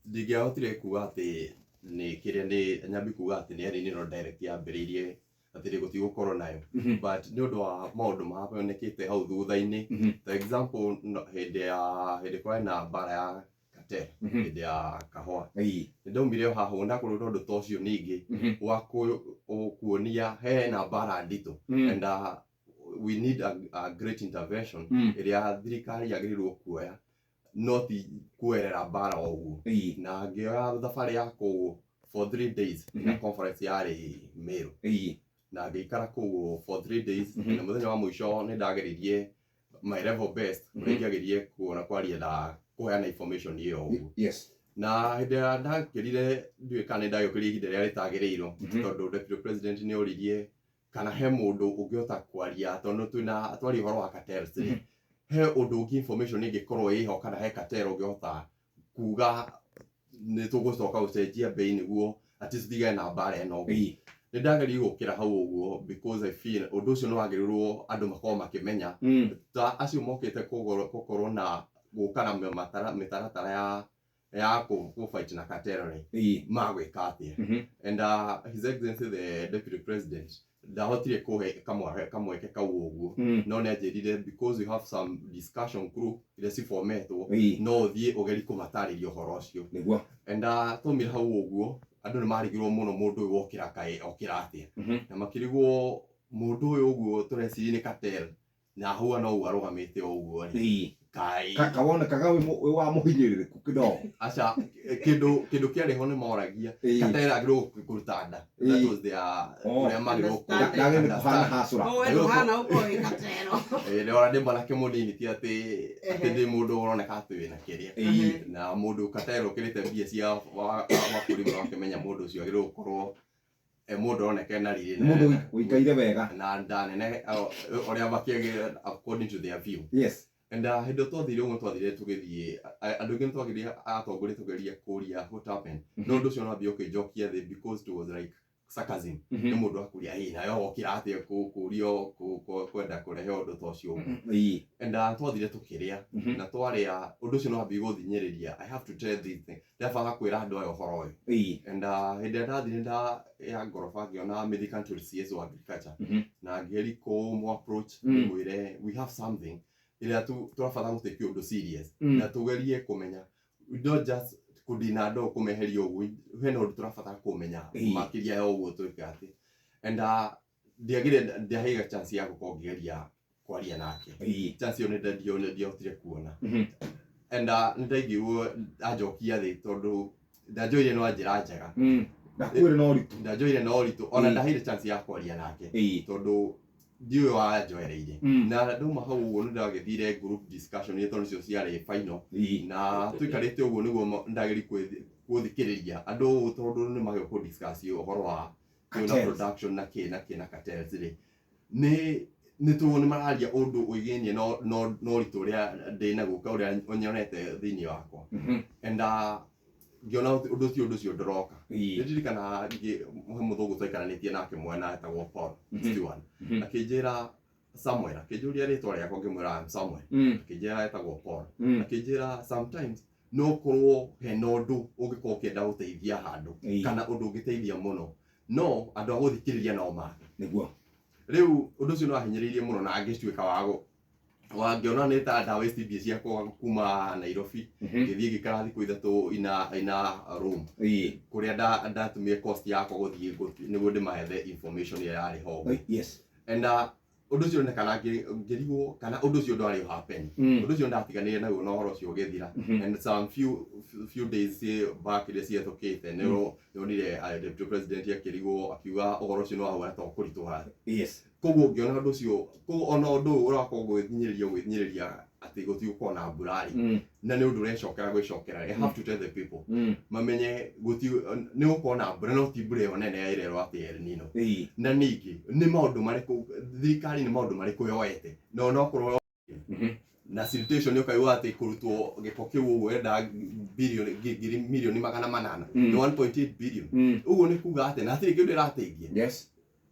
Ndingĩahotire kuga atĩ nĩ kĩrĩa nĩ nyambi kuga atĩ nĩ El Nino direct yambĩrĩirie atĩ rĩ gũtigũkorwo nayo, but nĩ ũndũ wa maũndũ mahanĩkĩte hau thutha-inĩ. For example, hĩndĩ kwarĩ na mbara ya cartel, hĩndĩ ya kahũa, nĩ ndaumire o haha ũguo, ndakorwo na ũndũ ta ũcio ningĩ wa kuonia hena mbara nditũ and we need a great intervention ĩrĩa thirikari yagĩrĩirwo kuoya, no ti kuoerera mbara o ũguo. Na ngĩoya thabarĩ ya kũu for 3 days na conference yarĩ Meru, na ngĩikara kũu for 3 days, na mũthenya wa mũico nĩ ndageririe my level best ũrĩa ingĩageririe kuona kwaria na kũheana information ĩyo ũguo. Na hĩndĩ ĩrĩa ndakĩrire, ndiũĩ kana nĩ ndagĩũkĩrire ihinda rĩrĩa rĩtagĩrĩirwo, tondũ deputy president nĩ oririe kana he mũndũ ũngĩhota kwaria, tondũ twĩna twaria ũhoro wa cartels rĩ, he ũndũ ũngĩ information ĩngĩkorwo ĩho kana he cartel ũngĩhota kuga nĩ tũgũcoka gũcenjia bei nĩguo atĩ tũtigane na mbara ĩno ũguo. Nĩ ndageririe gũkĩra hau ũguo because I feel ũndũ ũcio nĩ wagĩrĩirwo andũ makorwo makĩmenya, ta acio mokĩte gũkorwo na gũka na mĩtaratara ya kũ fight na cartel rĩ, magwĩka atĩa? And His Excellency the Deputy President ndahotire kũhe kamweke kau ũguo, no nĩ anjĩrire because you have some discussion group iria cibometwo, no ũthiĩ ũgerie kũmatarĩria ũhoro ũcio. And twaumire hau ũguo, andũ nĩ marigirwo mũno, mũndũ ũyũ wokĩra kaĩ okĩra atĩa? Na makĩrigwo mũndũ ũyũ ũguo tũreciria nĩ cartel na huana ũguo arũgamĩte o ũguo rĩ, kaĩ Kawonekaga wĩ wa mũhinyĩrĩrĩku kidogo. Aca, kĩndũ kĩarĩ ho nĩ moragia cartel agĩrĩirwo kũruta nda. That was their ũrĩa magĩrĩirwo Understanding. Ndagĩrĩire nĩ kũhana hacũra. Ũĩ ndũhana ũkorwo wĩ cartel. Ĩĩ, ndĩrona ndĩ mwanake mũnini, ti atĩ ndĩ mũndũ ũroneka atĩ wĩna kĩrĩa, na mũndũ cartel ũkĩrĩte mbia cia wa bũrũri, wakĩmenya mũndũ ũcio agĩrĩirwo gũkorwo e mũndũ ũroneka ena riri Nĩ mũndũ ũikaire wega. Na nda nene ũrĩa makĩagĩrĩire according to their view. And hĩndĩ ĩyo twathire ũguo, twathire tũgĩthiĩ andũ aingĩ, nĩtwagĩrire atongoria tũgeria kũria what happened, no ũndũ ũcio nĩwambia ũkĩnjokia thĩ because it was like sarcasm. Nĩ mũndũ akũria, "Ĩ nayo wokĩra atĩa kũrio kwenda kũrehe ũndũ ta ũcio ũguo?" And twathire tũkĩrĩa, na twarĩa, ũndũ ũcio nĩwambia gũthinyĩrĩria, I have to tell this thing, ndĩrabaga kwĩra andũ aya ũhoro ũyũ. And hĩndĩ ĩrĩa ndathire nda ya ngoroba, ngĩona Mithika CS wa agriculture, na ngĩgeria kũmũ approach, ndĩmwĩre we have something ĩrĩa tũrabatara gũtake ũndũ serious, na tũgerie kũmenya, we don't just kũdina andũ kũmeheria ũguo, hena ũndũ tũrabatara kũmenya makĩria ya ũguo twĩke atĩ. And ndiagire, ndiaheire chance ya gũkorwo ngĩgeria kwaria nake. Chance ĩyo nĩ ndiahotire kuona, and nĩ ndaigirwo anjokia thĩ tondũ ndanjoire no njĩra njega. Ndakuĩre na ũritũ. Ndanjoire na ũritũ ona ndaheire chance ya kwaria nake, tondũ ndiũĩ wanjoereire. Na ndauma hau ũguo, nĩ ndagĩthire group discussion iria tondũ nĩcio ciarĩ final, na tũikarĩte ũguo nĩguo ndagĩri gũthikĩrĩria andũ, tondũ nĩ magĩũka kũ discuss ũhoro wa kwĩna Cartels. Production na kĩ na kĩ na cartels rĩ, nĩ tũ nĩ mararia ũndũ ũigĩnie no ũritũ ũrĩa ndĩ naguo ka ũrĩa nyonete thĩinĩ wakwa, and ngĩona ũndũ ũcio ndũroka. Nĩ ndirikana he mũthũngũ twaikaranĩtie nake mwena etagwo Paul Stewart, akĩnjĩra Samuel, akĩnjũria rĩtwa rĩakwa, ngĩmwĩra, "I'm Samuel." Akĩnjĩra etagwo Paul. Akĩnjĩra sometimes no ũkorwo hena ũndũ ũngĩkorwo ũkĩenda gũteithia handũ, kana ũndũ ũngĩteithia mũno, no andũ a gũthikĩrĩria no make. Rĩu ũndũ ũcio nĩ wahinyĩrĩirie mũno na ngĩtuĩka wa wangĩona nĩ ta nda waste mbia ciakwa kuma Nairobi, ngĩthiĩ ngĩikara thikũ 3 ina room kũrĩa ndatũmire cost yakwa gũthiĩ nĩguo ndĩmahethe information ĩrĩa yarĩ ho ũguo. And ũndũ ũcio nĩ ngĩrigwo kana ũndũ ũcio ndwarĩ happen. Ũndũ ũcio ndatiganire naguo na ũhoro ũcio ũgĩthira. And some few days back iria cihetũkĩte, nĩ nyonire deputy president akĩrigwo, akiuga ũhoro ũcio nĩ wahuana ta ũkũritũha. Koguo ngĩona ũndũ ũcio, koguo ona ũndũ ũyũ ũrakorwo gwĩthinyĩrĩria atĩ gũtigũkorwo na mbura rĩ, na nĩ ũndũ ũrecokera gwĩcokera, I have to tell the people mamenye gũti nĩ gũkorwo na mbura, no ti mbura ĩyo nene ĩrerwo atĩ El Nino. Na ningĩ nĩ maũndũ marĩkũ thirikari, nĩ maũndũ marĩkũ yoete, na onokorwo na siltation, ũkaigua atĩ kũrutwo gĩko kĩu ũguo ĩrenda bilioni ngiri milioni 800, nĩ 1.8 billion. Ũguo nĩ kuga atĩ na hatirĩ kĩndũ ĩrateithia.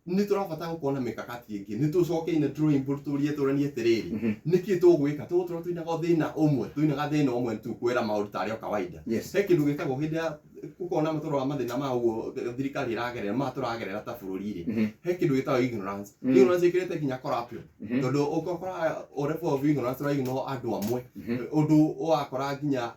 Nĩ tũrabatara gũkorwo na mĩkakati ĩngĩ, nĩ tũcoke in a drawing board tũrie tũranie atĩrĩrĩ, nĩkĩ tũgwĩka? Tũgũtũra tũinaga o thĩna ũmwe, tũinaga thĩna ũmwe tu kwĩra maũndũ tarĩ o kawaida. He kĩndũ gĩtagwo hĩndĩ ya gũkorwo na matũra wa mathĩna ma ũguo thirikari ĩragerera, ma tũragerera ta bũrũri rĩ, he kĩndũ gĩtagwo ignorance. Ignorance ĩkĩrĩte nginya corruption, tondũ ũgakora o level of ignorance tũraignore andũ amwe, ũndũ ũgakora nginya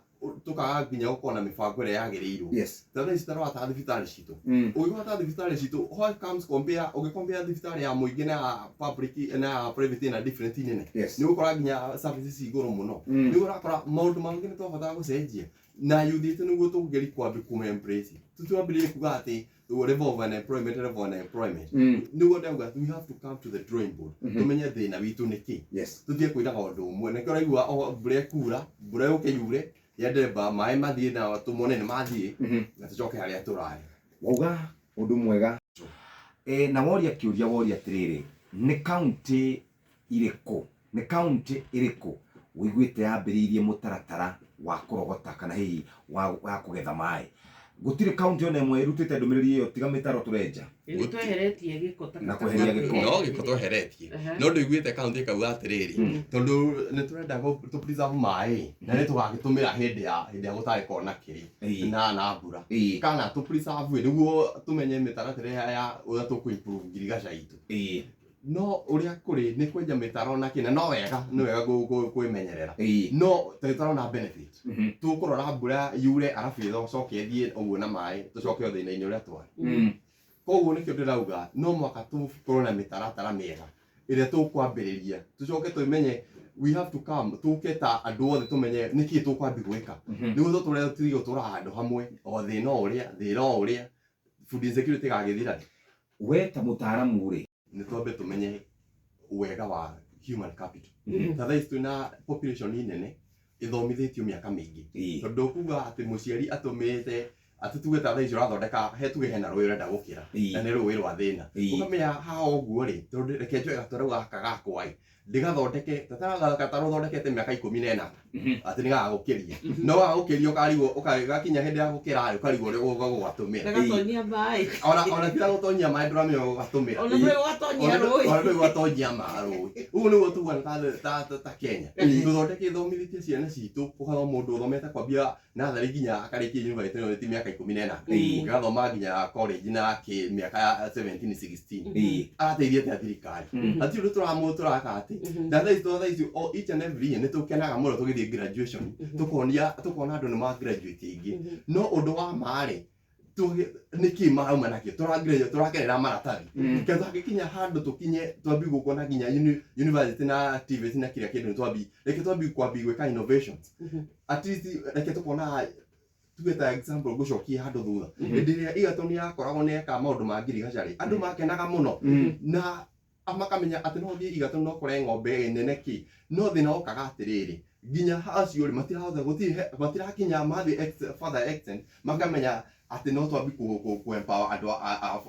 tũkaga nginya gũkorwo na mĩbango ĩrĩa yagĩrĩirwo. Ta thaa ici tarora ta thibitarĩ citũ, ũgĩkora ta thibitarĩ citũ, what comes compare, ũgĩcompare thibitarĩ ya mũingĩ na ya public na ya private na different nene, nĩ ũgũkora nginya services ci igũrũ mũno. Nĩ ũrakora maũndũ mangĩ nĩ twabatara gũcenjia na youth itũ nĩguo tũgerie kwambi kũme embrace, tũtwambĩrĩrie kuga atĩ level of unemployment, level of unemployment. Nĩguo ndauga we have to come to the drawing board, tũmenye thĩna witũ nĩ kĩ, tũthiĩ kwĩraga ũndũ ũmwe. Nĩkĩo ũraigua o mbura ĩkura, mbura yũke yure yendere maĩ mathiĩ na tũmone nĩ mathiĩ, na tũcoke harĩa tũrarĩ. Wauga ũndũ mwega na woria kĩũria, woria atĩrĩrĩ, nĩ kaunti irĩkũ, nĩ kaunti ĩrĩkũ ũiguĩte yambĩrĩirie mũtaratara wa kũrogota kana hihi wa kũgetha maĩ? Gũtirĩ kaunti ona ĩmwe ĩrutĩte ndũmĩrĩri ĩyo tiga mĩtaro tũrenja. Nĩ tweheretie gĩko. Na kweheria gĩko. No gĩko tweheretie, no ndũiguĩte kaunti ĩkauga atĩrĩrĩ, tondũ nĩ tũrenda tũ preserve maĩ na nĩ tũgagĩtũmĩra hĩndĩ ya gũtagĩkorwo na kĩrĩ na mbura, kana tũ preserve nĩguo tũmenye mĩtaratara ya ũrĩa tũkũ improve ngirigaca itũ. No ũrĩa kũrĩ nĩ kwenja mĩtaro na kĩna, no wega, nĩ wega kwĩmenyerera, no tũtarona benefit. Tũkũrora mbura yure arabu ĩcoke ĩthiĩ ũguo na maĩ, tũcoke o thĩna-inĩ ũrĩa twarĩ. Koguo nĩkĩo ndĩrauga no mũhaka tũkorwo na mĩtaratara mĩega ĩrĩa tũkwambĩrĩria, tũcoke tũmenye we have to come tũke ta andũ othe, tũmenye nĩkĩ tũkwambi gwĩka nĩguo tũtũre, tũtige gũtũra handũ hamwe o thĩna o ũrĩa, thĩna o ũrĩa, food insecurity ĩgagĩthira. We ta mũtaaramu rĩ, Nĩ twambe tũmenye wega wa human capital. Ta thaa ici twĩna population nene ĩthomithĩtio mĩaka mĩingĩ, tondũ kuga atĩ mũciari atũmĩte atĩ tuge ta thaa ici ũrathondeka he tuge hena rũĩ ũrenda gũkĩra, na nĩ rũĩ rwa thĩna, ũkamenya haha ũguo rĩ, tondũ reke njoe gatarũ gaka gakwa ĩ ndĩgathondeke gatarũ thondekete mĩaka 18, atĩ nĩ gagagũkĩria, no gagagũkĩria ũkarigwo, gakinya hĩndĩ ya gũkĩra rĩ, ũkarigwo ũrĩa ũgũgatũmĩra. Gagatonyia maĩ. Ona tiga gũtonyia maĩ, ndũramenya gũgatũmĩra. Ona ndũĩ gũgatonyia rũĩ. Ona ndũĩ gũgatonyia rũĩ. Ũguo nĩguo tugaga ta Kenya tũthondeke, ithomithĩtie ciana citũ, ũgathoma mũndũ ũthomete kwambia natharĩ nginya akarĩkia university, no ti mĩaka 18, ũgathoma nginya college na kĩ mĩaka ya 17 16, arateithia atĩa thirikari? Hatirĩ ũndũ tũramũ tũraka atĩ na thaa ici o each and every year nĩ tũkenaga mũno tũgĩthiĩ graduation, tũkonia tũkona andũ nĩ ma graduate aingĩ, no ũndũ wa maarĩ nĩkĩ marauma nakĩo? Tũragraduate tũrakenera maratathi, ke twangĩkinya handũ tũkinye twambi gũkona nginya university na TVET na kĩrĩa kĩndũ, nĩ twambi reke twambi kwambi gwĩka innovations. At least reke tũkona tuge ta example, ngũcokie handũ thutha, hĩndĩ ĩrĩa Egerton yakoragwo nĩ eka maũndũ ma ngirigaca rĩ, andũ makenaga mũno na makamenya atĩ no ũthiĩ Egerton no ũkore ng'ombe nene kĩ, no thĩna wokaga atĩrĩrĩ, nginya acio rĩ matirahota gũtirĩ matirakinya mathiĩ further extent makamenya atĩ no twambi ku empower andũ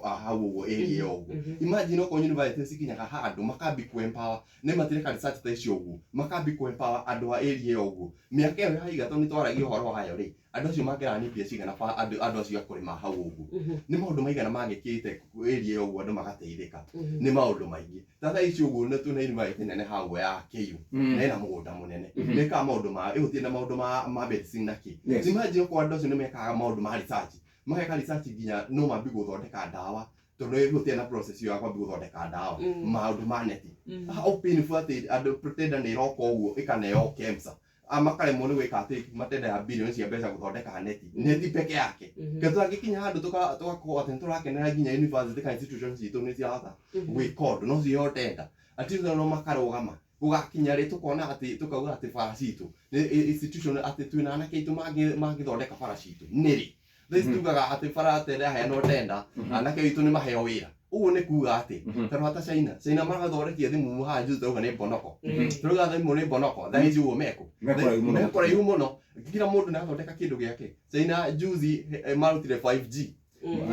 a hau ũguo area ĩyo ũguo. Imagine okorwo university cikinyaga handũ makambi ku empower, nĩ matireka research ta icio ũguo, makambi ku empower andũ a area ĩyo ũguo. Mĩaka ĩyo ya Egerton nĩ twaragia ũhoro wayo rĩ, andũ acio mangĩrani mbia cigana andũ acio a kũrĩma hau ũguo? Nĩ maũndũ maigana mangĩkĩte area ĩyo ũguo andũ magateithĩka? Nĩ maũndũ maingĩ. Ta thaa ici ũguo nĩ twĩna university nene hau ya KU, na ĩna mũgũnda mũnene, nĩ ĩkaga maũndũ ma ĩgũthiĩ na maũndũ ma medicine na kĩ. Imagine okorwo andũ acio nĩ mekaga maũndũ ma research, mageka research nginya no mambi gũthondeka ndawa, tondũ gũtirĩ na process ĩyo ya kwambi gũthondeka ndawa, maũndũ ma neti. How painful atĩ andũ tender nĩ ĩroka ũguo ĩkaneo KEMSA, makaremwo nĩ gwĩka atĩ matenda ya bilioni cia mbeca gũthondeka neti peke yake. Ke tũngĩkinya handũ tũgakorwo atĩ nĩ tũrakenera nginya university kana institution citũ nĩ cirahota gwĩka ũndũ, no ciheo tender at least no makarũgama, gũgakinya rĩ tũkona atĩ tũkauga atĩ bara citũ nĩ institution, atĩ twĩna anake aitũ mangĩthondeka bara citũ nĩ rĩ. Thaa ici tugaga atĩ bara tenda yaheanwo tenda, anake aitũ nĩ maheo wĩra. Ũguo nĩ kuga atĩ tondũ hata China marathondekia thimũ haha juzi, tũrauga nĩ mbonoko, tũrauga thimũ nĩ mbonoko. Thaa ici ũguo meko Mekũraihu mũno. Mekũraihu mũno, kila mũndũ nĩ athondeka kĩndũ gĩake. China juzi marutire 5G,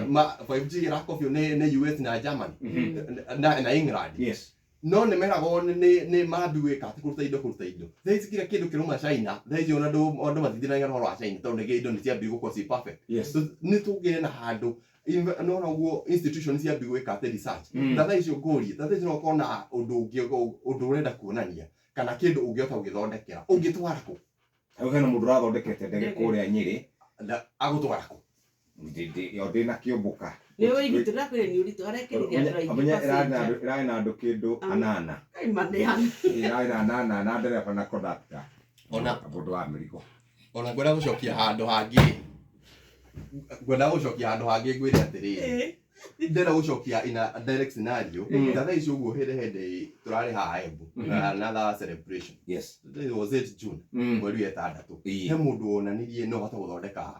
ma 5G ĩrakobio nĩ US na Germany na England. No nĩ meragwo nĩ mambi gwĩka atĩ kũruta indo thaa ici kĩrĩa kĩndũ kĩrauma China thaa ici, ona andũ matithinagia ũhoro wa China tondũ nĩ indo nĩ ciambi gũkorwo ci perfect. So, nĩ tũgĩe na handũ nona ũguo institution ciambi gwĩka atĩ research. Ta thaa icio ngũrie, ta thaa icio no ũkorwo na ũndũ ũngĩ, ũndũ ũrenda kuonania kana kĩndũ ũngĩhota gũgĩthondekera, ũngĩtwara kũ? Hau hena mũndũ ũrathondekete ndege kũrĩa Nyĩrĩ. Na agũtwara kũ? Yo ndĩ na kĩũmbũka. Nĩ ũritũ, ndakwĩra nĩ ũritũ, arekĩrire andũ aingĩ. Amenye passenger. Ĩrarĩ na andũ kĩndũ anana. Ai, maneana. Ĩrarĩ na anana na ndereba na conductor. Mũndũ wa mĩrigo. Ona ngwenda gũcokia handũ hangĩ ngwĩre atĩrĩrĩ, ndĩrenda gũcokia in a direct scenario. Ta thaa ici ũguo, hĩndĩ tũrarĩ haha Embu na another celebration. It was it June, mweri wa ĩtandatũ. He mũndũ wonanirie no hote gũthondeka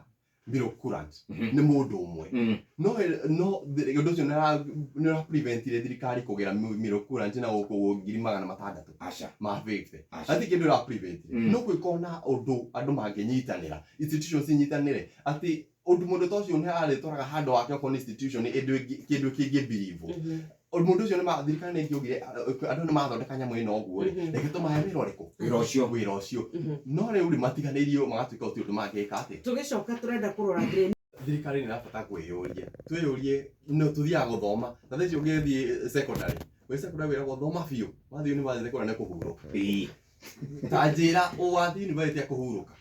milk coolant. Nĩ mũndũ ũmwe. No ũndũ ũcio nĩ ũra preventire thirikari kũgĩra milk coolant na gũkũ 600,000 Aca. ma 50. Aca. Ati kĩndũ ĩra preventire. No gwĩkwo na ũndũ andũ mangĩnyitanĩra, institutions inyitanĩre atĩ ũndũ mũndũ ta ũcio nĩ arĩtwaraga handũ hake, okorwo nĩ institution ĩndũ kĩndũ kĩngĩ believe mũndũ ũcio nĩ thirikari nĩ ĩngĩaugire andũ nĩ mathondeka nyamũ ĩno ũguo rĩ, reke tũmahe wĩra ũrĩkũ? Wĩra ũcio. Wĩra ũcio. No rĩu rĩ, matiganĩirio, magatuĩka gũtirĩ ũndũ mangĩka atĩ. Tũgĩcoka tũrenda kũrora atĩrĩ. Thirikari nĩ ĩrabatara kwĩyũria, twĩyũrie no tũthiaga gũthoma na thaa ici ũngĩthiĩ secondary, wĩ secondary wĩragwo thoma biũ, wathiĩ university kũrĩa nĩ kũhurũka. Ta njĩra wathiĩ university ya kũhurũka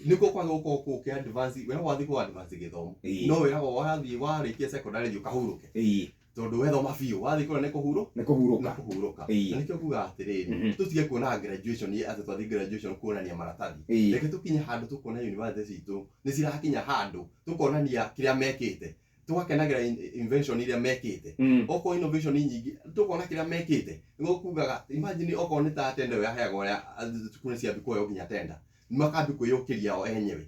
nĩkuo kwagĩ gũkorwo kũu kĩ advance, wĩragwo wathiĩ kũ advance gĩthomo. No wĩragwo wathiĩ warĩkia secondary thiĩ ũkahurũke tondũ wethoma biũ wathiĩ kũrĩa nĩ kũhurũ Nĩ kũhurũka. Nĩ kũhurũka. Na nĩkĩo kuga atĩrĩrĩ, tũtige kuona graduation atĩ twathiĩ graduation kuonania maratathi. Reke tũkinye handũ tũkuona university citũ nĩ cirakinya handũ tũkonania kĩrĩa mekĩte, tũgakenagĩra invention iria mekĩte. Okorwo innovation nyingĩ, tũkona kĩrĩa mekĩte. Nĩguo kugaga, imagine okorwo nĩ ta tender ĩyo yaheagwo ya cukuru, nĩ ciambi kuoywo nginya tender, makambi kwĩyũkĩria o enyewe.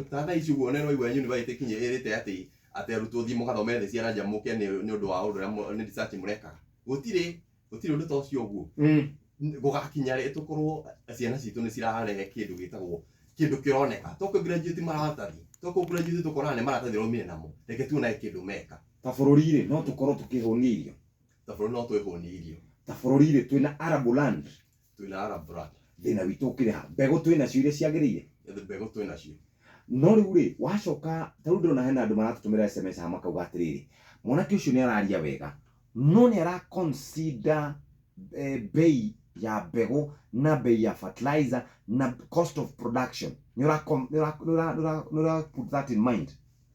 Ta thaa ici ũguo nĩ ũraigua university kinya ĩrĩte atĩ arutwo thiĩ mũgathome thĩ cia na nja mũke nĩ ũndũ wa ũndũ ũrĩa nĩ research mũrekaga. Gũtirĩ ũndũ ta ũcio ũguo. Gũgakinya rĩ tũkorwo ciana citũ nĩ cirarehe kĩndũ gĩtagwo kĩndũ kĩroneka, to kũ graduate maratathi, to kũ graduate tũkoraga nĩ maratathi raumire namo, reke tuonae kĩndũ meka. Ta bũrũri rĩ, no tũkorwo tũkĩhũnia irio? Ta bũrũri no twĩhũnie irio. Ta bũrũri rĩ, twĩna arable land? Twĩna arable land. Thĩna witũ ũkĩrĩ ha? Mbegũ twĩnacio iria ciagĩrĩire? Mbegũ twĩnacio. No rĩu rĩ, wacoka ta rĩu ndĩrona hena andũ maratũtũmĩra SMS haha makauga atĩrĩrĩ, mwanake ũcio nĩ araria wega no nĩ ara consider bei ya mbegũ na bei ya fertilizer na cost of production. Nĩ ũra put that in mind?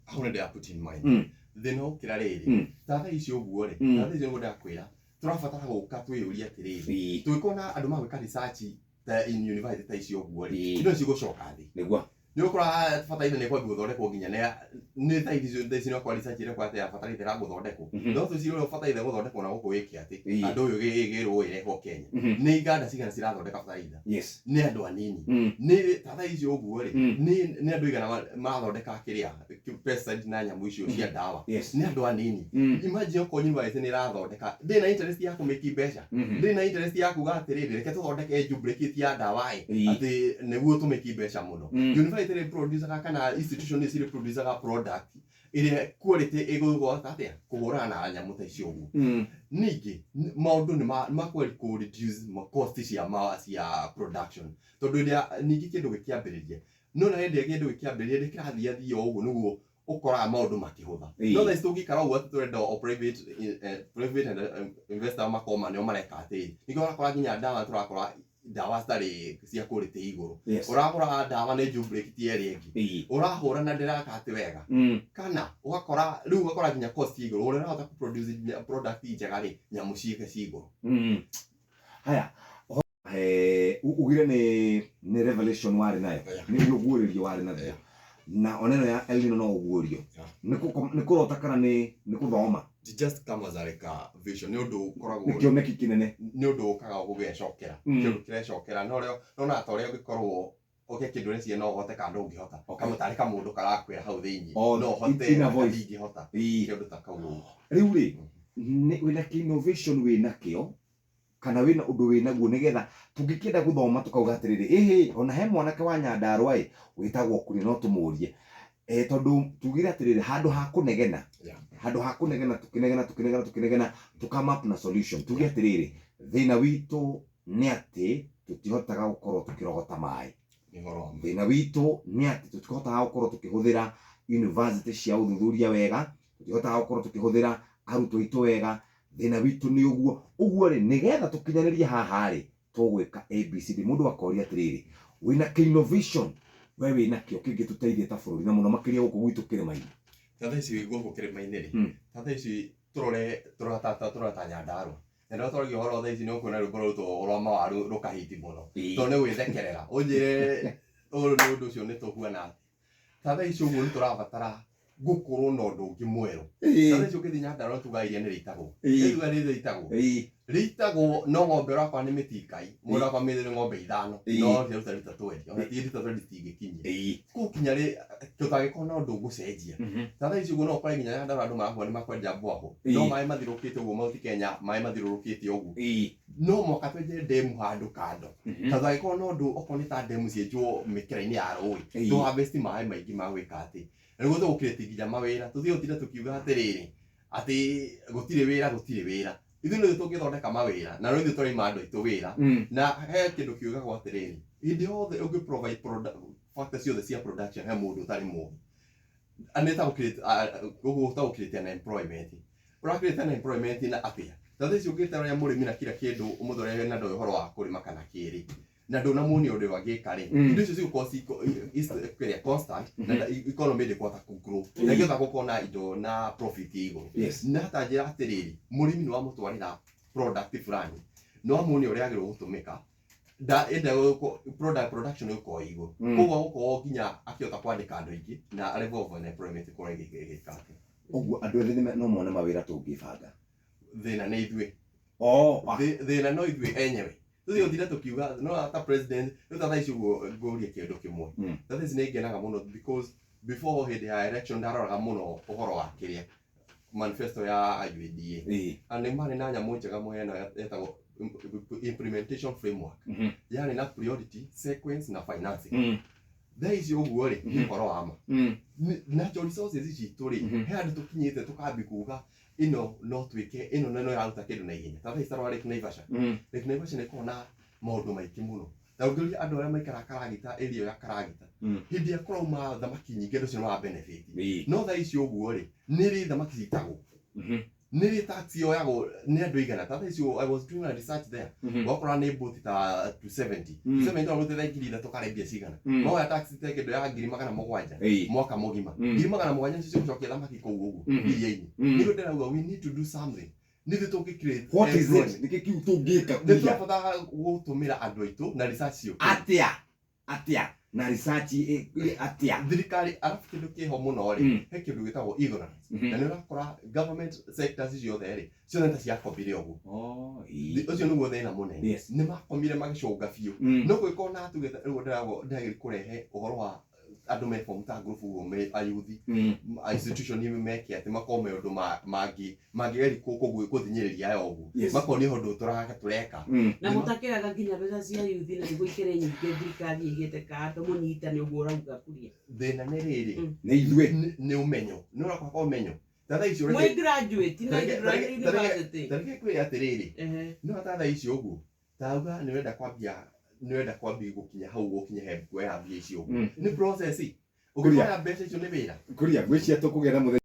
Hau nĩ ndĩra put in mind. Thĩna ũkĩra rĩrĩ, ta thaa ici ũguo rĩ, ta thaa ici nĩguo ndakwĩra tũrabatara gũka twĩyũrie atĩrĩrĩ, tũgĩkorwo na andũ magwĩka research ta in university ta ici ũguo rĩ, indo cigũcoka thĩ. Nĩ ũkora bataraitha nĩ kwambia gũthondekwo nginya nĩ thaa ici nĩ ũkora research ĩrekwo atĩ ya bataraitha ĩragũthondekwo. No tũcire ũrĩa bataraitha ĩgũthondekwo na gũkũ wĩke atĩ andũ ũyũ gĩrwo ĩrehwo Kenya. Nĩ iganda cigana cirathondeka bataraitha? Nĩ andũ anini. Nĩ ta thaa ici ũguo rĩ, nĩ andũ igana marathondeka kĩrĩa pesticide na nyamũ icio cia ndawa? Nĩ andũ anini. Imagine okorwo university nĩ ĩrathondeka, ndĩ na interest ya kũmĩki mbeca, ndĩ na interest ya kuga atĩrĩrĩ, reke tũthondeke duplicate ya ndawa ĩ, atĩ nĩguo tũmĩki mbeca mũno. University nĩ producaga kana institution nĩ cirĩ producaga product ĩrĩa quality ĩgũgwata atĩa kũhũrana na nyamũ ta icio ũguo. Ningĩ maũndũ nĩ makweri kũ reduce cost cia production, tondũ ĩrĩa ningĩ kĩndũ gĩkĩambĩrĩria, no na hĩndĩ ĩrĩa kĩndũ gĩkĩambĩrĩria nĩ kĩrathiathia o ũguo nĩguo ũkoraga maũndũ makĩhũtha. No thaa ici tũngĩikara ũguo atĩ tũrenda o private and investor makorwo nĩo mareka atĩrĩ, ningĩ ũrakora nginya ndawa, tũrakora ndawa citarĩ cia quality igũrũ. Ũragũra ndawa nĩ duplicate ĩrĩa ĩngĩ, ũrahũra na ndĩraka atĩ wega, kana ũgakora rĩu ũgakora nginya cost igũrũ ũrĩa ũrahota kũ produce product njega rĩ, nyamũ ciĩke ci igũrũ. Haya, ugire nĩ revelation warĩ nayo, nĩ ũguũrĩrio warĩ naguo. Na ona ĩno ya El Nino no ũguũrio? Nĩ kũrota kana nĩ kũthoma? It just come as like a vision, nĩ ũndũ ũkoragwo Nĩ kĩoneki kĩnene. Nĩ ũndũ ũkaga gũgecokera. Kĩndũ kĩrecokera no ũrĩa nona ta ũrĩa ũngĩkorwo oke kĩndũ ũreciria no ũhote kana ndũngĩhota. Kamũtarĩ kamũndũ karakwĩra hau thĩinĩ Oh, no ũhote inner kana voice. ndingĩhota. Kĩndũ ta kau ũguo. Rĩu rĩ, wĩna kĩ innovation wĩna kĩo kana wĩna ũndũ wĩnaguo nĩgetha tũngĩkĩenda gũthoma tũkauga atĩrĩrĩ, ĩhĩ, ona he mwanake wa Nyandarũa ĩ wĩtagwo Kuria, no tũmũrie tondũ tugire atĩrĩrĩ, handũ ha kũnegena, handũ ha kũnegena, tũkĩnegena tũkĩnegena tũkĩnegena, tũ come up na solution. Tuge atĩrĩrĩ, Thĩna witũ nĩ atĩ tũtihotaga gũkorwo tũkĩrogota maĩ. Nĩ ũhoro wa ma. Thĩna witũ nĩ atĩ tũtihotaga gũkorwo tũkĩhũthĩra university cia ũthuthuria wega, tũtihotaga gũkorwo tũkĩhũthĩra arutwo aitũ wega. Thĩna witũ nĩ ũguo. Ũguo rĩ, nĩgetha tũkinyanĩrie haha rĩ, tũgwĩka ABCD. Mũndũ akoria atĩrĩrĩ, wĩna kĩ innovation we wĩna kĩo kĩngĩtũteithia ta bũrũri na mũno makĩria gũkũ gwitũ kĩrĩma-inĩ? Ta thaa ici gũkũ kĩrĩma-inĩ rĩ, Mm. ta thaa ici tũrore tũrora ta Nyandarũa. Nyandarũa twaragia ũhoro thaa ici nĩ ũkuona rwĩmbo rũrutwo rwa mawaru rũkahiti mũno. Tondũ nĩ gwĩthekerera. Ũnjĩre ũyũ nĩ ũndũ ũcio nĩ tũhuana atĩa. Ta thaa ici ũguo nĩ tũrabatara gũkorwo na ũndũ ũngĩ mwerũ. Ta thaa ici ũngĩthiĩ Nyandarũa tugaga iria nĩ rĩitagwo. Iria nĩ rĩitagwo. Rĩitagwo no ng'ombe ũrakora nĩ mĩtingai. Mũndũ ũrakora mĩthĩ nĩ ng'ombe ithano. No ciaruta rita 20. Ona ti rita 20 citingĩkinyia. Gũkinya rĩ tũtangĩkorwo na ũndũ ũgũcenjia. Ta thaa ici ũguo no ũkore nginya Nyandarũa andũ marakuga nĩ makwenja mbwaho. No maĩ mathirũkĩte ũguo Mount Kenya maĩ mathirũrũkĩte ũguo. No mũhaka twenje ndemu handũ kando. Ta tũngĩkorwo na ũndũ okorwo nĩ ta ndemu cienjwo mĩkĩra-inĩ ya rũĩ. Tũ harvest maĩ maingĩ ma gwĩka atĩ. Na nĩguo tũgũ-create nginya mawĩra. Tũtige gũtinda tũkiuga atĩrĩrĩ, atĩ gũtirĩ wĩra gũtirĩ wĩra. Ithuĩ nĩ ithuĩ tũngĩthondeka mawĩra na no ithuĩ tũraima andũ aitũ wĩra. Na he kĩndũ kiugagwo atĩrĩrĩ, hĩndĩ yothe ũngĩ provide factor ciothe cia production he mũndũ ũtarĩ mũgĩ. Nĩ ta gũ create unemployment. Ũra create unemployment na atĩa? Ta thaa ici ũngĩta ũrĩa mũrĩmi na kila kĩndũ ũmũthondekere na ndoĩ ũhoro wa kũrĩma kana kĩrĩ. Na ndũnamuonia ũndũ angĩka rĩ, indo icio cigũkorwo kĩrĩa constant na economy ndĩkũhota kũ grow. Na ndĩngĩhota gũkorwo na indo na profit ĩ igũrũ. Na ta njĩra atĩrĩrĩ, mũrĩmi nĩ wamũtwarĩra product fulani, nĩ wamuonia ũrĩa yagĩrĩirwo gũtũmĩka, enda product production ĩgũkorwo ĩ igũrũ. Koguo agũkorwo nginya akĩhota kwandĩka andũ aingĩ na level of unemployment ĩkorwo ĩgĩka atĩa. Ũguo andũ ethĩ no mone mawĩra tũngĩbanga. Thĩna nĩ ithuĩ. Oh, Thĩna no ithuĩ enyewe. Tũthiĩ gũtinda tũkiuga no ta president, rĩu ta thaa ici ũguo ngũrie kĩndũ kĩmwe. Ta thaa ici nĩ ngenaga mũno because before hĩndĩ ya election ndaroraga mũno ũhoro wa kĩrĩa manifesto ya UDA. Na nĩ marĩ na nyamũ njega mũno ĩno yetagwo implementation framework. Yarĩ na priority, sequence na financing. Thaa ici ũguo rĩ, nĩ ũhoro wa ma. Natural resources citũ rĩ, he handũ tũkinyĩte tũkambi kuga ĩno no twĩke, ĩno no ĩraruta kĩndũ na ihenya. Ta thaa ici ta rora Lake Naivasha. Lake Naivasha nĩ ĩkoragwo na maũndũ maingĩ mũno. Ta ũngĩũria andũ arĩa maikaraga Karagita, area ĩyo ya Karagita, hĩndĩ ĩrĩa kũrauma thamaki nyingĩ andũ acio nĩ mara benefit. No thaa ici ũguo rĩ, nĩ rĩ thamaki citagwo? Nĩ rĩ tax yoyagwo nĩ andũ aigana? Ta thaa ici I was doing a research there. Ũgakora nĩ boat ta 270. 270 ũrutĩte 3,000 karĩ mbia cigana. Moya tax ta kĩndũ ya 700,000 mwaka mũgima. 700,000 nĩcio cigũcokia thamaki kũu ũguo iria-inĩ. Nĩguo ndĩrauga we need to do something. Nĩ ithuĩ tũngĩ create What is it? employment. Nĩkĩ kĩu tũngĩka Nĩ kuria? tũrabatara gũtũmĩra andũ aitũ na research ciũkĩte. Atĩa? Atĩa? Na research atĩa? Thirikari arabu kĩndũ kĩho mũno rĩ, he kĩndũ gĩtagwo ignorance. Na nĩ ũrakora government sectors ciothe rĩ, ciothe nĩ ta ciakombire ũguo. Ũcio nĩguo thĩna mũnene. Nĩ makomire magĩcũnga biũ. No gũgĩkorwo na tuge rĩu ndĩragĩria kũrehe ũhoro wa andũ me form ta group ũguo me ayuthi, institution meke atĩ makorwo me ũndũ mangĩ mangĩgeria kũthinyĩrĩria aya ũguo. Makorwo nĩ ũndũ tũraka tũreka. Na mũtakĩraga nginya mbeca cia yuthi na nĩguo ikĩrĩ nyingĩ thirikari ĩigĩte kando mũnyitane ũguo ũrauga kuria. Thĩna nĩ rĩrĩ, Nĩ ithuĩ. Nĩ ũmenyo. Nĩ ũrakora ũmenyo. Ta thaa ici Mwĩ graduate na university. Ta reke kwĩre atĩrĩrĩ, no ta thaa ici ũguo, tauga nĩ ũrenda kwambia, nĩ ũrenda kwambia gũkinya hau gũkinya he kuoya mbia icio ũguo. Nĩ process. Ũngĩoya mbeca icio nĩ wĩra. Kuria, ngwĩciria tũkũgĩa na mũthenya